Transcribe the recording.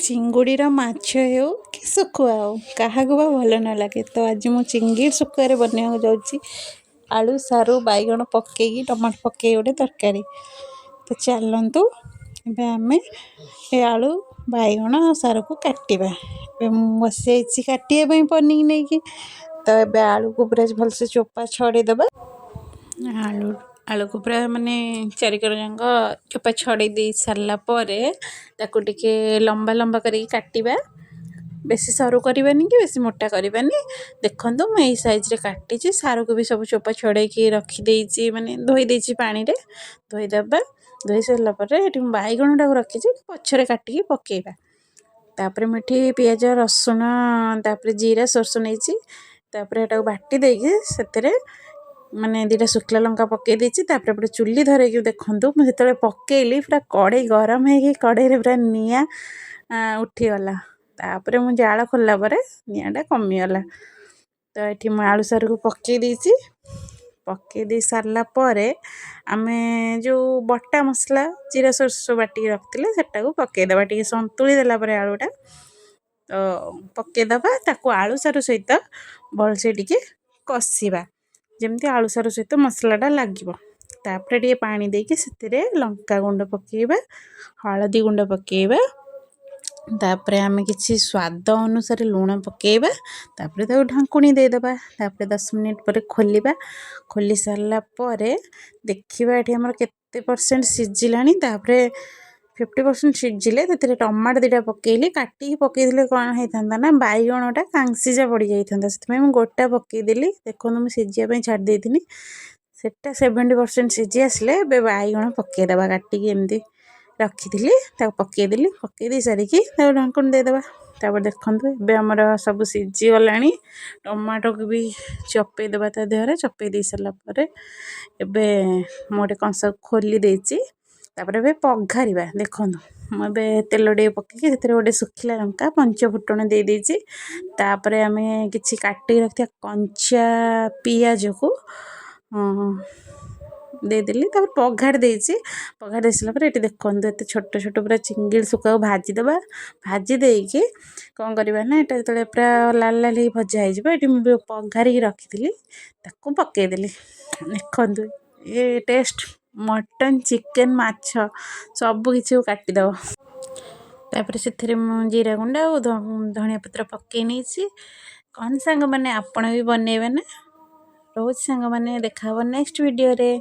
ଚିଙ୍ଗୁଡ଼ିର ମାଛ ହେଉ କି ଶୁଖୁଆ ହେଉ, କାହାକୁ ବା ଭଲ ନ ଲାଗେ। ତ ଆଜି ମୁଁ ଚିଙ୍ଗୁଡ଼ି ଶୁଖୁଆରେ ବନେଇବାକୁ ଯାଉଛି ଆଳୁ, ସାରୁ, ବାଇଗଣ ପକେଇକି, ଟମାଟୋ ପକେଇକି ଗୋଟେ ତରକାରୀ। ତ ଚାଲନ୍ତୁ, ଏବେ ଆମେ ଏ ଆଳୁ, ବାଇଗଣ ଆଉ ସାରୁକୁ କାଟିବା। ଏବେ ମୁଁ ବସିଯାଇଛି କାଟିବା ପାଇଁ ପନିକି ନେଇକି। ତ ଏବେ ଆଳୁକୁ ପୁରା ଭଲସେ ଚୋପା ଛଡ଼େଇଦେବା। ଆଳୁକୁ ପୁରା ମାନେ ଚାରିକର ଯାକ ଚୋପା ଛଡ଼େଇ ଦେଇ ସାରିଲା ପରେ ତାକୁ ଟିକେ ଲମ୍ବା ଲମ୍ବା କରିକି କାଟିବା। ବେଶୀ ସରୁ କରିବାନି କି ବେଶୀ ମୋଟା କରିବାନି। ଦେଖନ୍ତୁ, ମୁଁ ଏଇ ସାଇଜ୍ରେ କାଟିଛି। ସାରୁକୁ ବି ସବୁ ଚୋପା ଛଡ଼େଇକି ରଖିଦେଇଛି, ମାନେ ଧୋଇ ଦେଇଛି ପାଣିରେ। ଧୋଇଦେବା। ଧୋଇ ସାରିଲା ପରେ ଏଠି ମୁଁ ବାଇଗଣଟାକୁ ରଖିଛି, ପଛରେ କାଟିକି ପକେଇବା। ତାପରେ ମୁଁ ଏଠି ପିଆଜ, ରସୁଣ, ତାପରେ ଜିରା, ସୋରିଷ ନେଇଛି। ତାପରେ ଏଟାକୁ ବାଟି ଦେଇକି ସେଥିରେ ମାନେ ଦୁଇଟା ଶୁଖିଲା ଲଙ୍କା ପକେଇ ଦେଇଛି। ତାପରେ ଏପଟେ ଚୁଲି ଧରେଇକି ଦେଖନ୍ତୁ, ମୁଁ ଯେତେବେଳେ ପକେଇଲି, ପୁରା କଡ଼େଇ ଗରମ ହେଇକି କଡ଼େଇରେ ପୁରା ନିଆଁ ଉଠିଗଲା। ତାପରେ ମୁଁ ଜାଳ ଖୋଲିଲା ପରେ ନିଆଁଟା କମିଗଲା। ତ ଏଠି ମୁଁ ଆଳୁ ସାରୁକୁ ପକେଇ ଦେଇଛି। ପକେଇ ଦେଇ ସାରିଲା ପରେ ଆମେ ଯେଉଁ ବଟା ମସଲା, ଜିରା, ସୋରିଷ ବାଟିକି ରଖିଥିଲେ, ସେଟାକୁ ପକେଇଦେବା। ଟିକେ ସନ୍ତୁଳି ଦେଲା ପରେ ଆଳୁଟା ତ ପକେଇଦେବା। ତାକୁ ଆଳୁ ସାରୁ ସହିତ ଭଲସେ ଟିକେ କଷିବା, ଯେମିତି ଆଳୁ ସାରୁ ସହିତ ମସଲାଟା ଲାଗିବ। ତାପରେ ଟିକେ ପାଣି ଦେଇକି ସେଥିରେ ଲଙ୍କା ଗୁଣ୍ଡ ପକାଇବା, ହଳଦୀ ଗୁଣ୍ଡ ପକାଇବା। ତାପରେ ଆମେ କିଛି ସ୍ୱାଦ ଅନୁସାରେ ଲୁଣ ପକାଇବା। ତାପରେ ତାକୁ ଢାଙ୍କୁଣୀ ଦେଇଦେବା। ତାପରେ 10 ମିନିଟ୍ ପରେ ଖୋଲିବା। ଖୋଲି ସାରିଲା ପରେ ଦେଖିବା ଏଠି ଆମର କେତେ ପରସେଣ୍ଟ ସିଝିଲାଣି। ତାପରେ 50% ସିଝିଲେ ସେଥିରେ ଟମାଟୋ ଦୁଇଟା ପକାଇଲି। କାଟିକି ପକାଇଥିଲେ କ'ଣ ହେଇଥାନ୍ତା ନା, ବାଇଗଣଟା କାଂସିଜା ପଡ଼ିଯାଇଥାନ୍ତା। ସେଥିପାଇଁ ମୁଁ ଗୋଟା ପକାଇଦେଲି। ଦେଖନ୍ତୁ, ମୁଁ ସିଝିବା ପାଇଁ ଛାଡ଼ି ଦେଇଥିଲି। ସେଟା 70% ସିଝି ଆସିଲେ ଏବେ ବାଇଗଣ ପକାଇଦେବା। କାଟିକି ଏମିତି ରଖିଥିଲି, ତାକୁ ପକାଇଦେଲି। ପକାଇ ଦେଇ ସାରିକି ତାକୁ ଢାଙ୍କୁଣୀ ଦେଇଦେବା। ତାପରେ ଦେଖନ୍ତୁ, ଏବେ ଆମର ସବୁ ସିଝିଗଲାଣି। ଟମାଟୋକୁ ବି ଚପେଇ ଦେବା ତା ଦେହରେ। ଚପେଇ ଦେଇ ସାରିଲା ପରେ ଏବେ ମୁଁ ଗୋଟେ କଂସା ଖୋଲି ଦେଇଛି। ତାପରେ ଏବେ ପଘାରିବା। ଦେଖନ୍ତୁ, ମୁଁ ଏବେ ତେଲ ଟିକେ ପକାଇକି ସେଥିରେ ଗୋଟେ ଶୁଖିଲା ଲଙ୍କା, ପଞ୍ଚ ଫୁଟଣ ଦେଇଦେଇଛି। ତାପରେ ଆମେ କିଛି କାଟିକି ରଖିଥିବା କଞ୍ଚା ପିଆଜକୁ ଦେଇଦେଲି। ତାପରେ ପଘାରି ଦେଇଛି। ପଘାରି ଦେଇ ସାରିଲା ପରେ ଏଠି ଦେଖନ୍ତୁ, ଏତେ ଛୋଟ ଛୋଟ ପୁରା ଚିଙ୍ଗିଡ଼ି ଶୁଖୁଆକୁ ଭାଜିଦେବା। ଭାଜି ଦେଇକି କ'ଣ କରିବା ନା, ଏଇଟା ଯେତେବେଳେ ପୁରା ଲାଲ ଲାଲ ହେଇକି ଭଜା ହେଇଯିବ, ଏଠି ମୁଁ ପଘାରିକି ରଖିଥିଲି, ତାକୁ ପକାଇଦେଲି। ଦେଖନ୍ତୁ, ଏ ଟେଷ୍ଟ ମଟନ୍, ଚିକେନ୍, ମାଛ ସବୁ କିଛିକୁ କାଟିଦେବ। ତାପରେ ସେଥିରେ ମୁଁ ଜିରା ଗୁଣ୍ଡ ଆଉ ଧନିଆ ପତ୍ର ପକାଇ ନେଇଛି। କ'ଣ ସାଙ୍ଗମାନେ, ଆପଣ ବି ବନେଇବେ ନା? ରହୁଛି ସାଙ୍ଗମାନେ, ଦେଖା ହେବ ନେକ୍ସଟ ଭିଡ଼ିଓରେ।